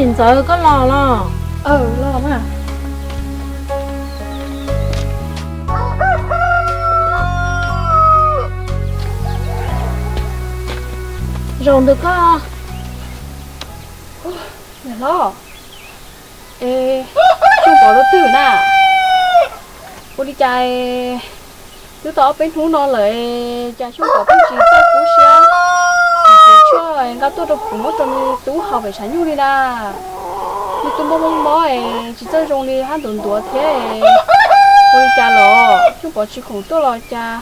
Ntxawm, koj los los? Los mas. Zaum ntawm koj. Niam hlob, es Xyooj Pov rau twg na? Ua li cas twb tau ob peb hnub no lawm, cas Xyooj Pov pheej tsis txawj kub siab, tsis nrhiav tshuaj nqa tuaj rau kuv muab rau me tub haus pem tshav nyuj li na? Me tub mob mob mob es tsis txawj zoo li, hab ntuav ntuav thiab. Ua li cas los Xyooj Pov tsis khoom tuaj los cas?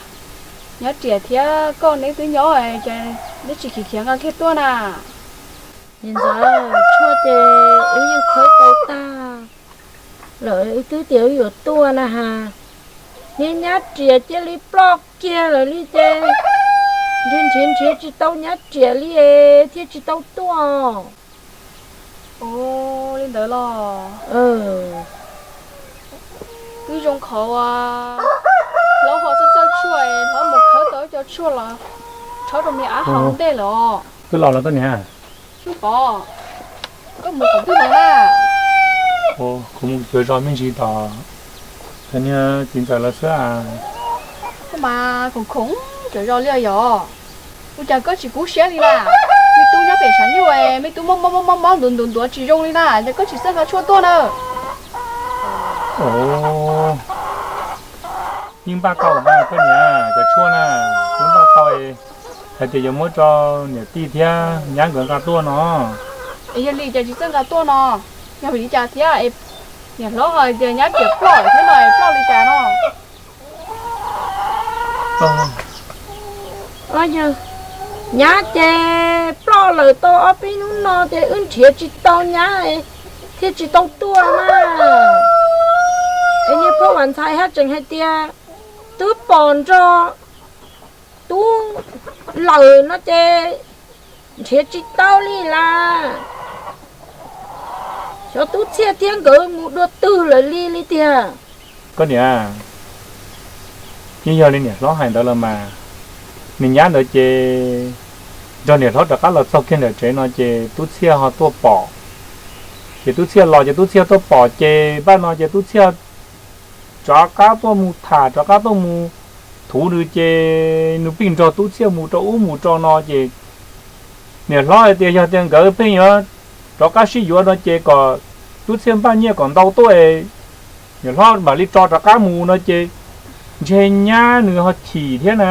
Nyob riam thiab koj neb twb nyob, cas neb tsis khiav khiav nqa kiag tuaj na? Niam ntxawm, tshuaj ces wb yeej khawb tau tag lawm, wb twb tias wb yuav tuaj na has, niag nyab riam cia li ploj kiag lawm li ces nrhiav nrhiav nrhiav tsis tau nyab riam li es thiaj tsis tau tuaj. Ua li ntawd los? Twb zoo qhov uas hlob ho txawj txawj tshuaj es hlob mus khawb tau ib co tshuaj los rhaub rau me ab haus ua ntej lawm os. Twb los los koj niam? Xyooj Pov, koj mus qhov twg los na? Kuv mus cuav zos me ntsis tom niag txiv ntxawm lawv xwb. Koj mas khoom khoom cuav zos li yog? Ua cas koj tsis kub siab li na? Me tub nyob pem tshav nyuj, me tub mob mob mob mob ntuav ntuav ntuav tsis zoo li na, cas koj tsis txawj nqa tshuaj tuaj na? Yeej npaj tau mas koj niam, cov tshuaj na, kuv npaj tau, hais tias yuav muab rau niam tij thiab nyab nkawd nqa tuaj no. Es yog li cas tsis txawj nqa tuaj no? Yog vim li cas thiab? Niam hlob hais tias nyab riam ploj thiab no, ploj li cas no? Nyab ces ploj lawm tau ob peb hnub no ces wb nrhiav tsis tau nyab thiaj tsis tau tuaj na. Es niag phauj Vam Ntxhais haj tseem hais tias twb pom nrog tub lawm no ces nrhiav tsis tau li las. Xyov Tub Txhiaj thiab nkawd mus dua twg lawm li li tiag. Koj niam, yeej yog li niam hlob hais ntawd los mas. Niag nyab ntawd ces nrog niam hlob rov qab los txog kiag ntawm tsev no ces Tub Txhiaj ho tuaj pom. Ces Tub Txhiaj los ces Tub Txhiaj tuaj pom ces npaj no ces Tub Txhiaj rov qab tuaj mus tham, rov qab tuaj mus thuv nws ces nws pheej nrog Tub Txhiaj mus rau ub mus rau no ces niam hlob hais tias yog tias nkawd pheej yuav rov qab sib yuav no ces kom Tub Txhiaj npaj nyiaj kom ntau tuaj es niam hlob mam li tso rov qab mus no ces ntshe nyab nws ho chim thiab na,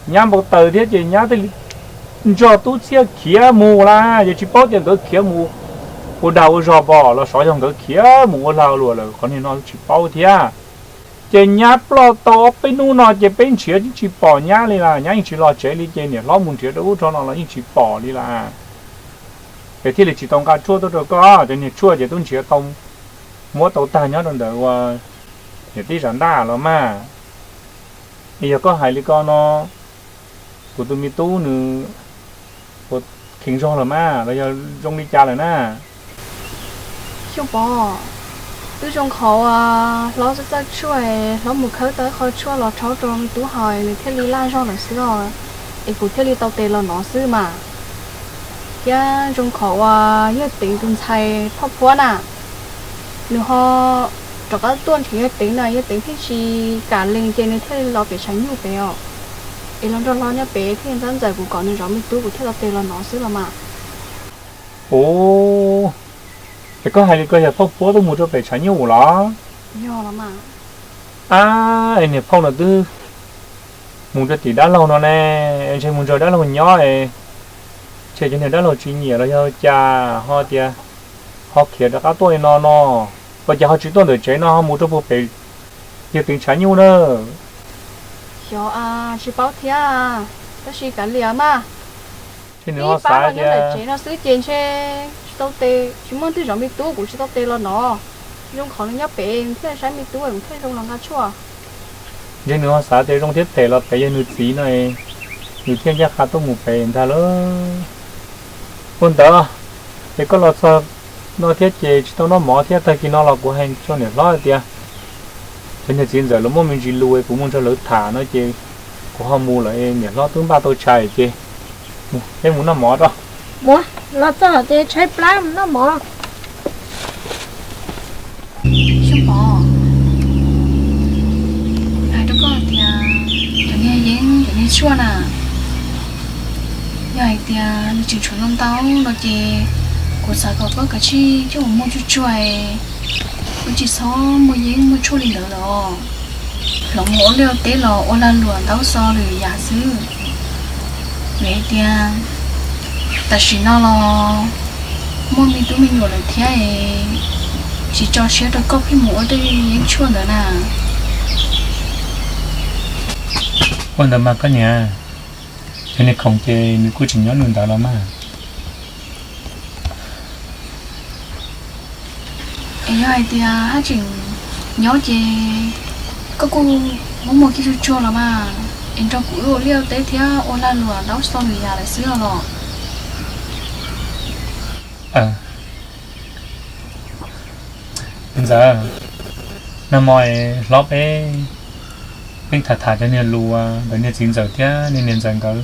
nyab npau taws thiab ces nyab thiaj li nrog Tub Txhiaj khiav mus lawm. Ces tsis paub tias nkawd khiav mus ua dag ua zog pom los xyov yog nkawd khiav mus ua lag ua luam lawm, qhov niag no tsis paub thiab. Ces nyab ploj tau ob peb hnub no ces peb nrhiav yeej tsis pom nyab li las, nyab yeej tsis los tsev li ces niam hlob mus nrhiav rau ub rau no los yeej tsis pom li las. Es thiaj li tsis tau nqa tshuaj tuaj rau koj, cov niag tshuaj ces twb nrhiav tau, muab tau tag nyob rau ntawm ua niam tij Zam Ntaj los mas. Es yog koj hais li ko no, kuv tus me tub nws puas kheev zog los mas los yog zoo li cas lawm na? Xyooj Pov, twb zoo qhov hlob txawj txawj tshuaj, hlob mus khawb tau ib qho tshuaj los rhaub rau me tub haus nws thiaj li laj zog lawm xwb os. Es kuv thiaj li tau tes los no xwb mas. Thiab zoo qhov uas yawg Teev tus ntxhais Phoj Phuab na, nws ho rov qab tuaj nrhiav yawg Teev no, yawg Teev thiaj tsis kam lees ces nws thiaj li los pem tshav nyuj pem os. Es los nrog hlob nyob pem thiaj ntxhab ntxawm kuv kom nws zov me tub, kuv thiaj tau tes los no xwb los mas. Ub, es koj hais li ko yog Phoj Phuab tuaj mus rau pem tshav nyuj los? Yog los mas. Ab, es niag phauj no twb mus rau tim dab laug no ne, ntshe mus nrog dab laug nyob es ntshe cov niag dab laug tsis nyiam los yog cas ho tias ho khiav rov qab tuaj li no no. Ua cas ho tsis tuaj ntawm tsev no ho mus rau puag pem yawg Teev tshav nyuj na? Xyov, tsis paub thiab, tab sis kav liam mas. Nws ho xav tias tsev no xwb ces ntshe tsis tau tes, tsis muaj twg zov me tub, kuv tsis tau tes los no. Zoo qhov nws nyob pem thiaj saib me tub, kuv thiaj zoo los nqa tshuaj. Ntshe nws ho xav tias zoo thiab them los pem yog nws txiv no, nws thiaj ncaj qha tuaj mus pem ntag lauj. Ua ntawd, ces koj los txog no thiab ces tsis tau noj mov thiab, tag kis no los kuv hais rau niam hlob hais tias cov niag txiv ntxawm lawv muaj me ntsis lus, kuv mus nrog lawv tham no ces kuv ho mus lawm, niam hlob twb npaj tau tshais ces peb mus noj mov rau. Muab los txog ces tshaib plab mus noj mov. Xyooj Pov, hais rau koj tias cov niag yeeb cov niag tshuaj na, yog hais tias nws tseem tshuav ntau ntau no ces kuv xav kom koj kav tsij coj mus muag tsuag tsuag, wb tsis txhob muaj yeeb muaj tshuaj li ntawd lawm. Hloov mus ua liaj ua teb los ua lag luam ntaub xov lwm yam xwb. Vim hais tias tam sim no los muaj me tub me nyuam lawm thiab, tsis tso siab rau koj pheej mus ua tej yeeb tshuaj ntawd na. Ua ntawd mas koj niam, cov niag khoom ces nws kuj tseem nyob nws ntawd los mas. Es yog hais tias haj tseem nyob ces koj kuj muab muag kiag tsuag tsuag los mas, es nrog kuv wb ua liaj ua teb thiab ua lag luam ntaub xov lwm yam lawm xwb os los. Ntxawm, nag hmo hlob peb pheej tham tham cov niag lus uas ntawm niag txiv ntxawm thiab niag niam ntxawm nkawd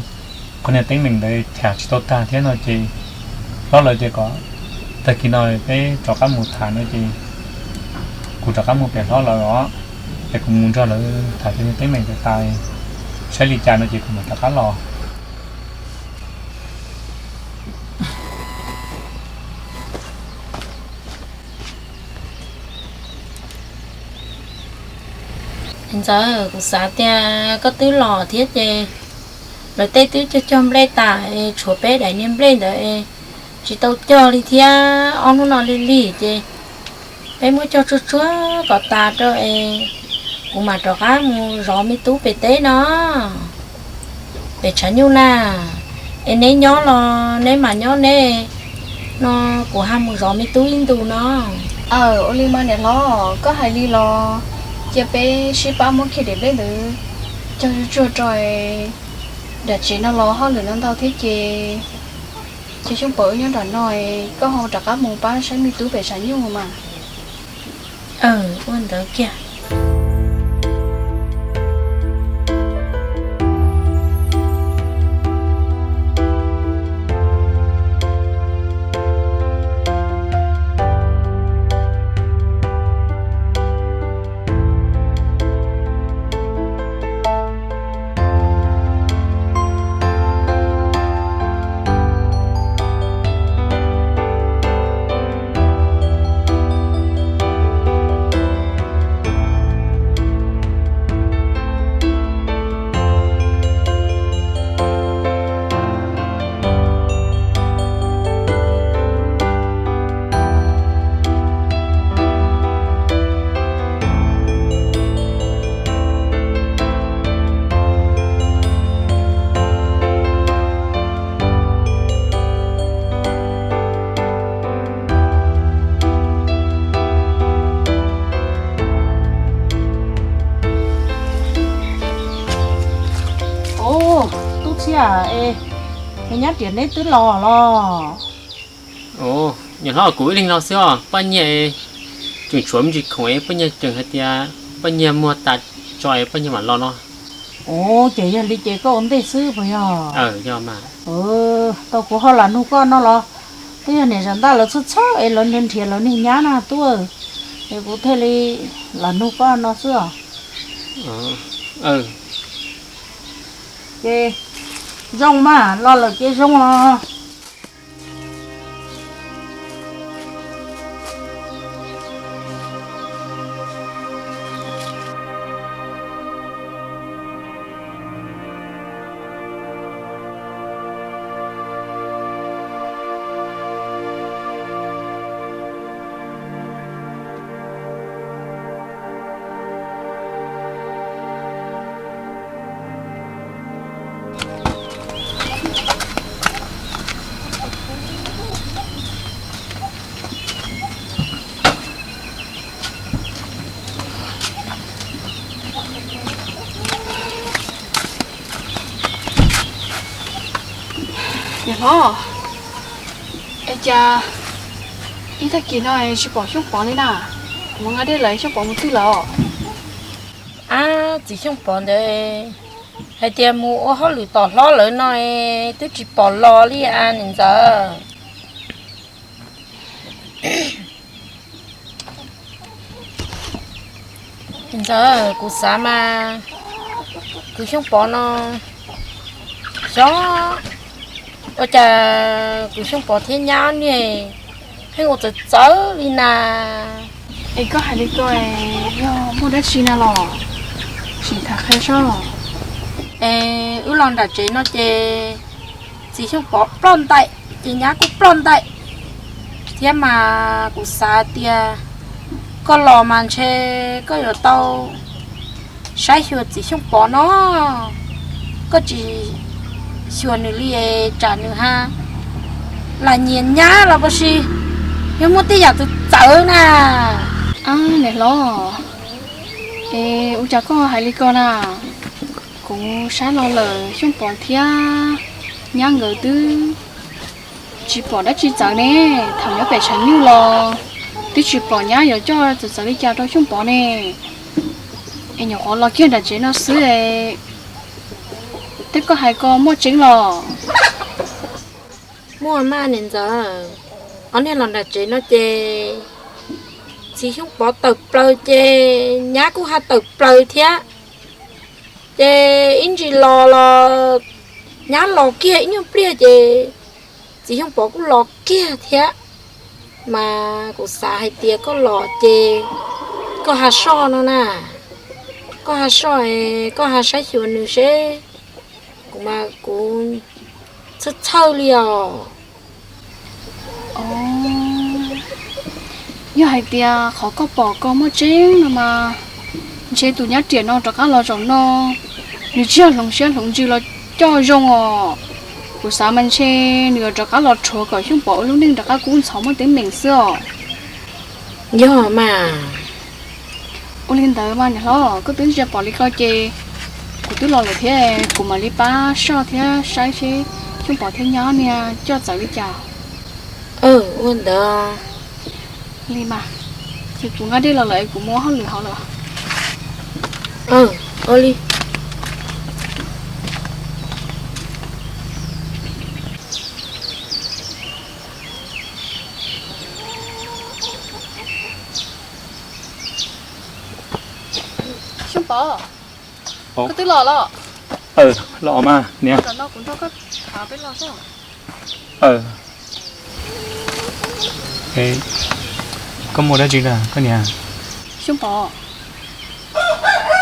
qhov niag teeb meem ntawd tham tsis tau tag thiab no ces hlob lawv tias kom tag kis no peb rov qab mus tham no ces kuv rov qab mus pem hlob lawv os, es kuv mus nrog lawv tham cov niag teeb meem ntawd tas, saib li cas no ces kuv mam rov qab los. Ntxawm, kuv xav tias koj twb los thiab ces lawv tej twb cog cog nplej tas, tshuav peb daim niag nplej ntawd tsis tau cog li thiab, ob hnub no lig lig ces peb muab cog tsuag tsuag kom tas rau es kuv mam rov qab mus zov me tub pem teb no, pem tshav nyuj na. Es neb nyob los neb mam nyob neb no, kuv ho mus zov me tub ib ntus no. Aw, ua li mas niam hlob, koj hais li los cia peb sib pab muab kiag daim nplej ntawd cog tsuag tsuag rau, nram tsev no los hauj lwm no ntau thiab ces, ces Xyooj Pov wb nyob nram no, koj ho rov qab mus pab saib me tub pem tshav nyuj mas. Ua ntawd kiag. Ub, tub Txhiaj, es nyob riam neb twb los los? Niam hlob, kuv ib leeg los xwb os, Paj Nyiag tseem tshuav me ntsis khoom es Paj Nyiag tseem hais tias Paj Nyiag muag tas tso es Paj Nyiag mam los no. Ub, ces yog li ces koj ua ntej xwb puas yog? Tau kuv ho lam nug koj no los, twb yog niam Zam Ntaj lawv txhawj txhawj es lawv nrhiav nrhiav lawv niag nyab na tub, es kuv thiaj li lam nug koj no xwb os. Ces zoo mas, los lawm ces zoo os. Niam hlob, es cas ib tag kis no tsis pom Xyooj Pov li na? Mus nqa dej lawm, Xyooj Pov mus twg lawm? Ab, txiv Xyooj Pov ntawd Hais tias mus ua hauj lwm tom hlob lawv no es twb tsis pom los li a niam ntxawm. Niam ntxawm, kuv xav mas kwv Xyooj Pov no xyov ua cas kwv Xyooj Pov thiab nyab niag pheej ua txawv txawv li na. Es koj hais li ko yog muaj dab tsi na los? Sim tham qhia sob. Es wb los nram tsev no ces txiv Xyooj Pov ploj ntais, ces nyab kuj ploj ntais thiab mas kuv xav tias koj los mas ntshe koj yuav tau saib xyuas txiv Xyooj Pov no. Koj tsis xyuas nws li es tsam nws ha lam nyiam nyab los puas si, yog muaj tej yam txawv txawv na. Ab niam hlob, es ua cas koj hais li ko na? Kuv saib los lawm Xyooj Pov thiab nyab nkawd twb tsis pom dab tsi txawv ne. Thaum nyob pem tshav nyuj los twb tsis pom nyab yuav coj txawv txawv li cas rau Xyooj Pov ne. Es nyuam qhuav los kiag nram tsev no xwb, tej koj hais ko muaj tseeb los? Muaj mas niam ntxawm, ob niag los nram tsev no ces txiv Xyooj Pov tawm plaws ces nyab kuj ha tawm plaws thiab. Ces ib ntsis los los nyab los kiag ib nyuag pliag ces txiv Xyooj Pov kuj los kiag thiab. Mas kuv xav hais tias koj los ces koj ha soj no na, koj ha soj, koj ha saib xyuas nws seb. Kuv mas kuv txhawj txhawj li os. Yog hais tias qhov koj pom ko muaj tseeb no mas ntshe tus nyab riam no rov qab los zaum no, nws tsis yog hloov siab hloov ntsws los coj zoo os. Kuv xav mas ntshe nws yuav rov qab los rhuav kom Xyooj Pov ua lub neej rov qab kub ntxhov muaj teeb meem xwb os. Yog mas. Ua li ntawd mas niam hlob, koj twb ntsia pom li ko ces kuv twb los lawm thiab, kuv mam li pab soj thiab saib seb Xyooj Pov thiab nyab niag coj txawv li cas. Ua ntawd li mas, ces kuv nqa dej los lawm, kuv mus ua hauj lwm hauv lawm. Ua li. Xyooj Pov, koj twb los los? Los mas niam. Tam no kuv nrog koj tham peb los xwb. Koj muaj dab tsi na koj niam? Xyooj Pov,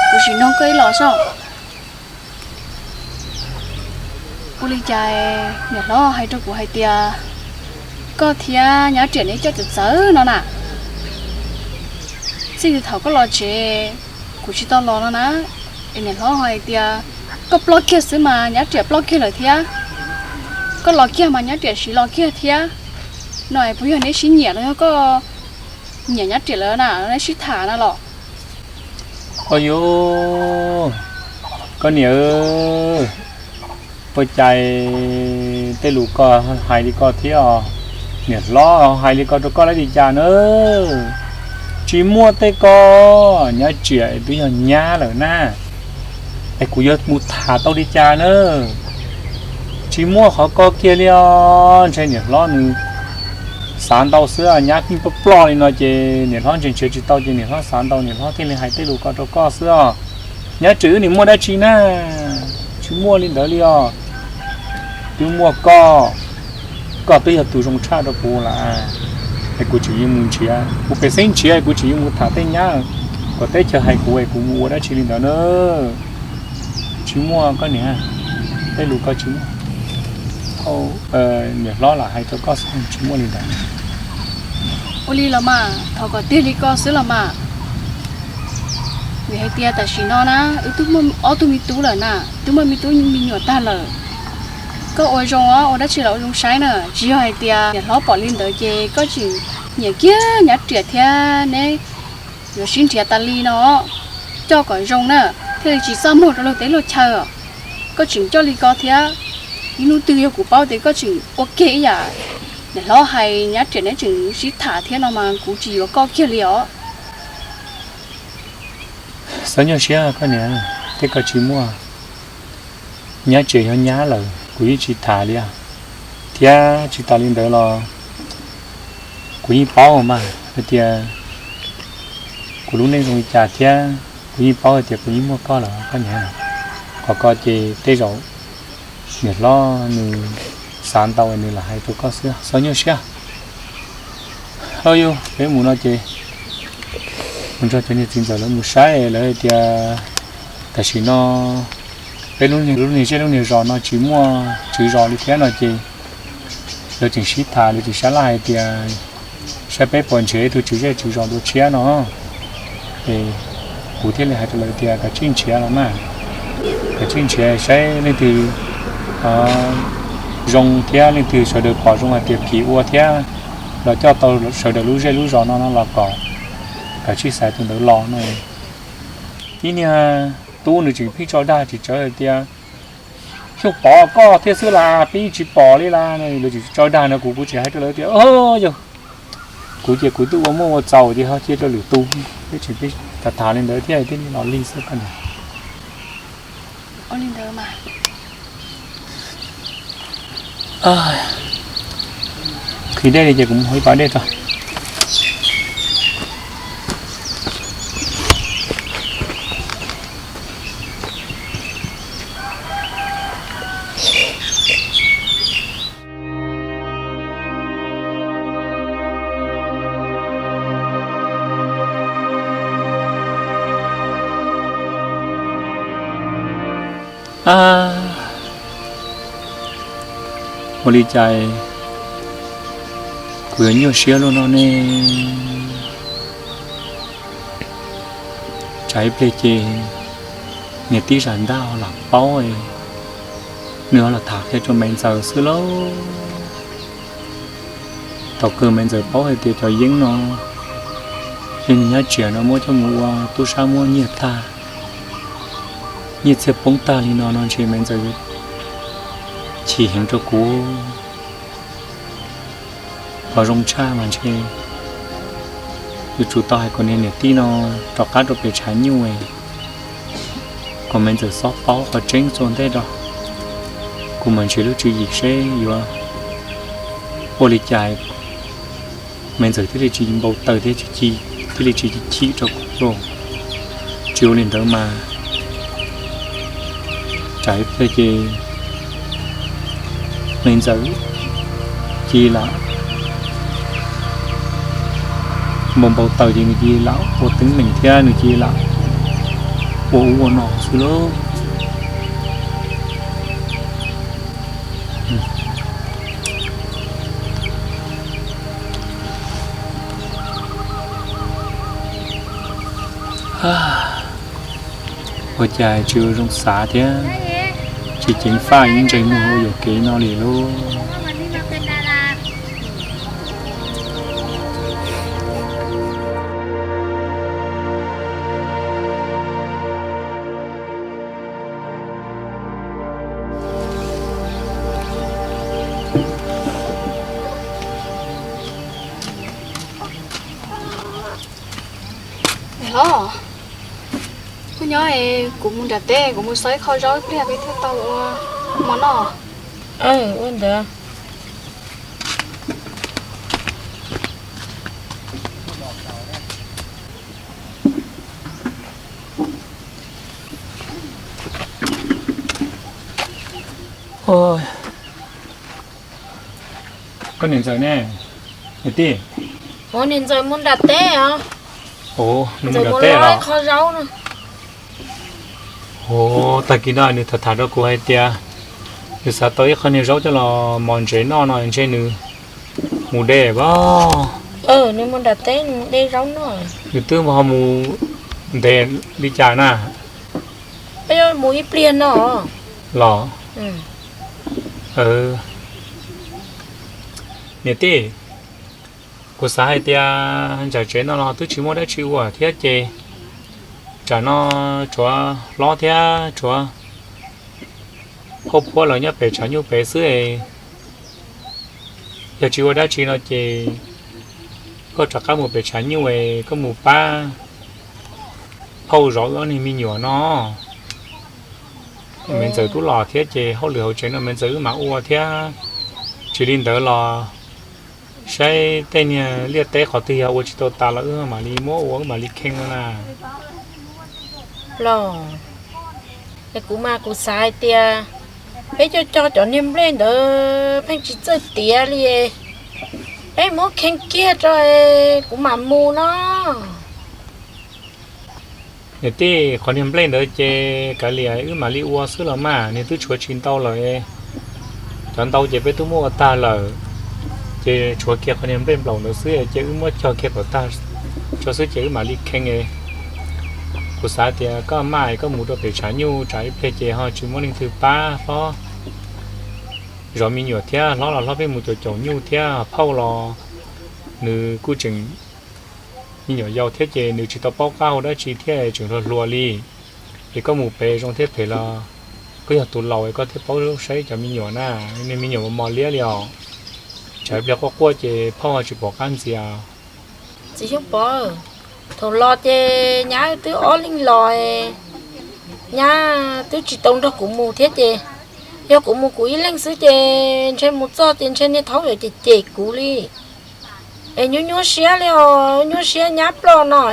kuv sim nug koj ib los sob. Ua li cas niam hlob hais rau kuv hais tias koj thiab nyab riam neb coj txawv txawv no na? Txij li thaum koj los tsev, kuv tsis tau los no na, es niam hlob hais tias koj ploj kiag xwb mas nyab riam ploj kiag lawm thiab, koj los kiag mas nyab riam siv los kiag thiab. No es puas yog neb sib nyiam los yog koj nyiam nyab riam lawm na, neb sib tham na los? Ua yus, koj niam, ua cas tej lus koj hais li ko thiab os? Niam hlob hais li ko rau koj lawv li cas na? Tsis muaj tej ko, nyab riam twb yog nyab lawm na, es kuv yuav mus tham tau li cas na? Tsis muaj qhov ko kiag li os. Ntshe niam hlob nws xav ntau xwb, nyab pheej ploj ploj li no ces niam hlob ntshe nrhiav tsis tau ces niam hlob xav ntau niam hlob thiaj li hais tej lus ko rau koj xwb os. Nyab riam wb nim muaj dab tsi na? Tsis muaj li ntawd li os. Twb muaj koj, koj twb yog tus zoo tshaj rau kuv lawm, es kuv tseem yuav mus nrhiav, kuv pem xeeb nrhiav kuv tseem yuav mus tham tej nyab kom teb chaws hais kuv es kuv mus ua dab tsi li ntawd na? Tsis muaj koj niam, tej lus ko tsis muaj. Niam hlob lam hais rau koj xwb tsis muaj li ntawd. Ua li los mas, thov kom tiag li ko xwb los mas. Vim hais tias tam sim no na, wb twb muaj ob tug me tub lawm na, twb muaj me tub me nyuam tag lawm. Koj ua zoo os, ua dab tsi los ua zoo saib na, tsis yog hais tias niam hlob pom li ntawd ces koj tseem nyiam kiag nyab riam thiab neb yuav sib nrhiav tas li no, coj kom zoo na, thiaj li tsis txaj muag rau luag teb luag chaw. Koj tseem coj li ko thiab, ib hnub twg yog kuv paub tias koj tseem ua kiag ib yam niam hlob hais nyab riam neb tseem sib tham thiab no mas kuv tsis yuav koj kiag li os. Xav nyuaj siab koj niam, tej ko tsis muaj. Nyab tsev yog nyab lawm kuv yeej tsis tham li, thiab tsis tas li ntawd los kuv yeej paub mas hais tias kuv lub neej zoo li cas thiab kuv yeej paub hais tias kuv yeej muaj koj lawm koj niam. Qhov ko ces tej zaum niam hlob nws xav ntau nws lam hais rau koj xwb, txhob nyuaj siab. Au yus, peb mus no ces mus nrog cov niag txiv ntxawm lawv mus saib lawv hais tias tam sim no peb lub niag zej lub niag zos no tsis muaj tswv zos li thiab no ces lawv tseem sib tham lawv tseem sab laj hais tias saib peb puas nrhiav ib tug tswv zej tswv zos dua tshiab no. Es kuv thiaj li hais rau lawv tias kav tsij nrhiav los mas, kav tsij nrhiav saib leej twg zoo thiab leej twg sawv daws pom zoo hais tias phim ua thiab los coj tau sawv daws lub zej lub zos no no los kom kav tsij xaiv tus ntawd los no. Ib niag tub nws tseem pheej tso dag tsis tsawv hais tias xyov pom koj thiab xwb las peb yeej tsis pom li las. Lawv tseem tso dag no kuv kuv tseem hais rau lawv tias yog kuv ces kuv twb ua muaj ua txaus ces ho cia rau lwm tus, peb tseem pheej tham tham li ntawd thiab thiaj li los lig xwb koj niam. Qhwv dej li ces kuv mus hau ib pas dej tso. Ua li cas kuv yuav nyuaj siab luaj no ne? Tsam ib pliag ces niam tij zam ntaj ho lam paub, nws ho los tham qhia rau Maiv Ntxawm xwb lauj. Thaum kawg Maiv Ntxawm paub hais tias cov yeeb no yog nws nyab tsiam no muab coj mus ua tub sab muab nyiaj tag, nyiaj txiag poob tag li no no ntshe Maiv Ntxawm yuav chim heev rau kuv. Qhov zoo tshaj mas ntshe yuav tsum tau hais kom niag niam tij no rov qab rau pem tshav nyuj, kom Maiv Ntxawm xob paub qhov tseeb txuas ntej rau kuv mas ntshe lub tswv yim seb yuav ua li cas Maiv Ntxawm thiaj li tsis npau taws thiab thiaj li tsis chim rau kuv lauj. Tsis ua li ntawd mas tsam ib pliag ces Maiv Ntxawm cia li lam npau npau taws ces nws cia li lam ua teeb meem thiab nws cia li lam ua ub ua no xwb lauj. Ua cas tsis ua zoo xav thiab tsis ceev faj ib ntsais muag ua yuam kev no li lauj. Hlob, kuv nyob, kuv mus nram teb kuv mus xawb ib qho zaub ib pliag peb thiaj tau ua mov noj. Ua ntawd. Koj niam ntxawm ne, niam tij? Niam ntxawm mus nram teb os. Mus nram teb los? Tag kis no nws tham tham rau kuv hais tias nws xav tau ib qho niag zaub coj los mos ntsev noj no ntshe nws mus de as. Nws mus nram teb de zaub noj. Nws twb ho mus ntev li cas na? Mus ib pliag no los? Niam tij, kuv xav hais tias nram tsev no los twb tsis muaj dab tsi ua thiab ces tsam no tshuav hlob thiab tshuav phauj phuab lawv nyob pem tshav nyuj pem xwb es, yog tsis ua dab tsi no ces koj rov qab mus pem tshav nyuj es koj mus pab phauj zov wb ob niag me nyuam no. Me ntxawm twb los thiab ces hauj lwm hauv tsev no me ntxawm wb mam ua thiab. Tsis li ntawd los saib tej niag liaj teb qhov twg yog ua tsis tau tas los wb mam li muab ua wb mam li khee no na. Los, es kuv mas kuv xav hais tias peb coj coj cov niag nplej ntawd pheej tsis txawj tiav li, peb muab khee kiag rau kuv mam mus no. Niam tij, qhov niag nplej ntawd ces kav liam wb mam li ua xwb los mas, nws twb tshuav tsis ntau lawm. Cov ntau ces peb twb muab ua tag lawm, ces tshuav kiag qhov niag nplej nplaum ntawd xwb ces wb muab cog kiag kom tag tso xwb ces wb mam li khee. Kuv xav tias koj maj es koj mus rau pem tshav nyuj tsam ib pliag ces ho tsis muaj leej twg pab hlob zov me nyuam thiab, hlob los hlob pheej mus caum caum nyuj thiab, phauj los nws kuj tseem me nyuam yaus thiab ces nws tsis tau paub qab hau dab tsi thiab tseem hluas hluas li. Es koj mus pem zoo thiab phem los koj yog tus laus koj thiaj paub saib cov me nyuam na, me nyuam mos mos liab li os. Tsam ib pliag quaj quaj ces phauj tsis pom qab ntxias. Txiv Xyooj Pov, thaum los ces nyab twb ob leeg los, nyab twb tsis tau nrog kuv mus thiab ces yog kuv mus kuv ib leeg xwb ces ntshe mus txog ces ntshe niag thaub yuav cem cem kuv li. Es nyuaj nyuaj siab li os, nyuaj siab nyab ploj no.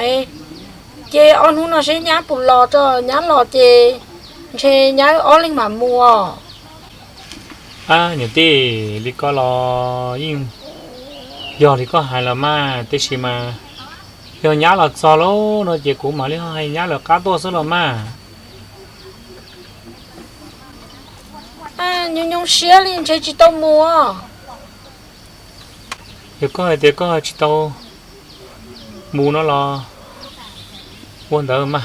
Ces ob hnub no seb nyab puas los tso, nyab los ces ntshe nyab wb ob leeg mam mus os. Ab niam tij, li ko los yeej yog li koj hais los mas, tiam sis mas yog nyab los txog lawm no ces kuv mam li ho hais nyab lawv qab tuaj xwb los mas. Nyuaj nyuaj siab li ntshe tsis tau mus. Yog koj hais tias koj tsis tau mus no los ua ntawd mas,